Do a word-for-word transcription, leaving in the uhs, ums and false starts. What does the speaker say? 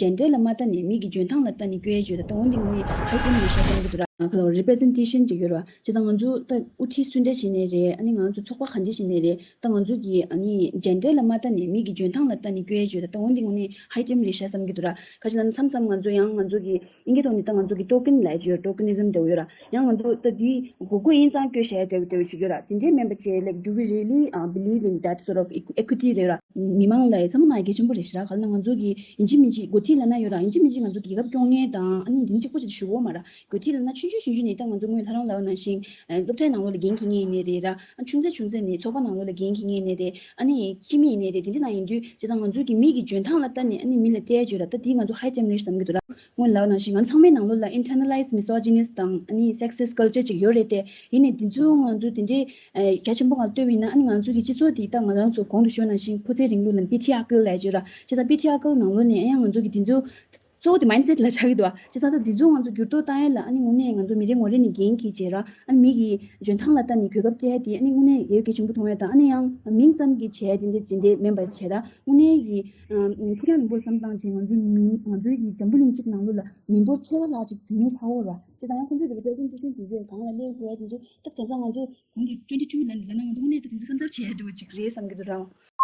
ཇན་ཌར་ལ་མ་ལྟ་ནས་མི་གི་འཇོན་ཐང་ལ་ལྟ་ནས་སྐྱོན་ཡས་ཡོད་ར། ད་འོ་འདི་ངོ་ནས་ཧའི་ཊེམ་རེད་ཤག་བསམ་གྱི་འདུག་ར། ཁ་ལོ་རི་པི་རི་ཛེན་ཊེ་ཤན་ཅིག་ཡོད་ར། བྱས་ཙང་ང་ཚོ་ད་དབུ་ཁྲིད་སུ་འདྲ་ཞིག་ནས་རེད། ཨ་ནི་ང་ཚོ་ཚོགས་པ་ག་འདྲ་ཞིག་ནས་རེད། ད་ང་ཚོ་གི་ཨ་ནི་ཇན་ཌར་ལ་མ་ལྟ་ནས་མི་གི་འཇོན་ཐང་ལ་ལྟ་ནས་སྐྱོན་ཡས་ཡོད་ར། ད་འོ་འདི་ངོ་ནས་ཧའི་ཊེམ་རེད་ཤག་བསམ་གྱི་འདུག་ར། ག་ཅི་ལབ་ན་མཚམས་མཚམས་ང་ཚོ་ཡང་ང་ཚོ་གི་དབྱིན་སྐད་ཐོག་ནས་ད་ང་ཚོ་གི་ཊོ་ཀན་ལབ་ཡས་ཡོད་ར། ཊོ་ཀན་ནི་ཛམ་འདྲ་བོ་ཡོད་ར། ཡང་ང་ཚོ་ད་འདི་དགོས་མཁོ་ཡིན་ཙང་སྐྱོན་བཞག་ཡས་འདྲ་བོ་འདྲ་བོ་ཞིག་ཡོད་ར། དེ་འདྲའི་མིན་པ་བྱས། Like, do we really, uh, believe in that sort of equ- equity རེད་ར། མི་མང་ལ་ཚང་མ་ནང་གལ་ཆེན་པོ་རེད་ཤག་ར། ག་ལབ་ན་ང་ཚོ་གི་ཡིན་གཅིག་མིན་གཅིག་འགོ་ཁྲིད་ལབ་ན་ཡོད་ར། ཡིན་གཅིག་མིན་གཅིག་ང་ཚོ་རྒྱལ་ཁབ་སྐྱོང་མཁན་དང་ཨ་ནི་འདི་གཅིག་པོ་ཞིག་ཞུ་གོ་མ་ར། འགོ་ཁྲིད་ལབ་ན་ཆུང་ཆུང་ཆུང་ཆུང་ནས་ད་ང་ཚོ་སྔོན་ལྷ་རམས་ལབ་ནང་བཞིན་ཨ་སློབ་གྲྭའི་ནང་ལོགས་ལ་འགན་འཁྱེར་མཁན་ཡིན་ནའི་རེད་ར། ཨ་ཆུང་ཚེ་ཆུང་ཚེ་ནས་ཚོགས་པ་ནང་ལོགས་ལ་འགན་འཁྱེར་མཁན་ཡིན་ནའི་རེད། ཨ་ནི་ཁྱིམ་མི་ཡིན་ནའི་རེད། དེ་འདྲ་ནང་ཡིན་དུས་བྱས་ཙང་ང་ཚོ་གི་མི་གི་འཇོན་ཐང་ལ་ལྟ་ནས་ཨ་ནི་མི་ལ་སྤྲད་ཡས་ཡོད་ར། ད་དེ་ང་ཚོ་ཧའི་ཊེམ་རེད་བསམ་གྱི་འདུག་ར། སྔོན་ལབ་ནང་བཞིན་ང་ཚང་མའི་ནང་ལོགས་ལ་internalized misogynist དང་ཨ་ནི་sexist culture ཅིག་ཡོད་རེད་དེ། ཡིན་ནའི་དེ་ཚོ་ང་ཚོ་དེ་འདྲའི་ཨ་རྒྱ་ཆེན་པོ་སྒང་ལ་ལྟོས་པ་ཡིན་ན་ཨ་ནི་ང་ཚོ་གི་སྤྱི་ཚོགས་དེ་ད་ང་རང་ཚོ་གོང་དུ་ཞུས་ནང་བཞིན་ཕོ་རྩལ་རིང་ལུགས་ལ་patriarchal ལབ་ཡས་ཡོད་ར། བྱས་ཙང་patriarchal ནང་ལོགས་ནས་ཨ་ཡང་ང་ཚོ་གི་དེ་ཚོ་གཙོ་བོ་དེ་mindset ལ་ཆགས་ཀྱི་འདུག་ཨ། བྱས་ཙང་ད་དེ་ཚོ་ང་ཚོ་འགྱུར་ལྡོག་བཏང་ཡས་ལ་ཨ་ནི་དངོས་གནས་ང་ཚོ་མི་རེ་ངོ་རེ་ནས་འགན་འཁྱེར་བྱས་ར། ཨ་ནི་མི་གི་འཇོན་ཐང་ལ་ལྟ་ནས་གོ་སྐབས་སྤྲད་ཡས་དེ་ཨ་ནི་དངོས་གནས་ཡོད་གལ་ཆེན་པོ་མཐོང་ཡས་དང་། ཨ་ནི་ཡང་མིང་ཙམ་གྱི་བྱས་དེ་འདྲ་ཅིག་འདྲ་མིན་པ་བྱས་ད། དངོས་གནས་ཀྱི་ཨ་ཕུགས་རྒྱང་རིང་པོར་བསམ་བཏང་བྱས་ང་ཚོའི་མི་ང་ཚོའི་གི་འཛམ་བུ་གླིང་གཅིག་ནང་ལོགས་ལ་མི་འབོར་ཕྱེད་ཀ་ལྷག་ཅིག་བུད་མེད་ཆགས་ཡོད་ར། བྱས་ཙང་ཡང་ཁོང་ཚོའི་གི་representation དེ་ཚོས་གང་ལ་སླེབས་དགོས་ཡ་དེ་ཚོ་ད་དེང་སང་ང་ཚོ་གོང་དུ་twenty two ལབ་ལབ་ན་ང་ཚོ་དངོས་གནས་ད་དེ་ཚོ་བསམ་ཚུལ་བྱས་ཡ་འདྲ་བོ་ཅིག་རེད་བསམ་གྱི་འདུག་ར།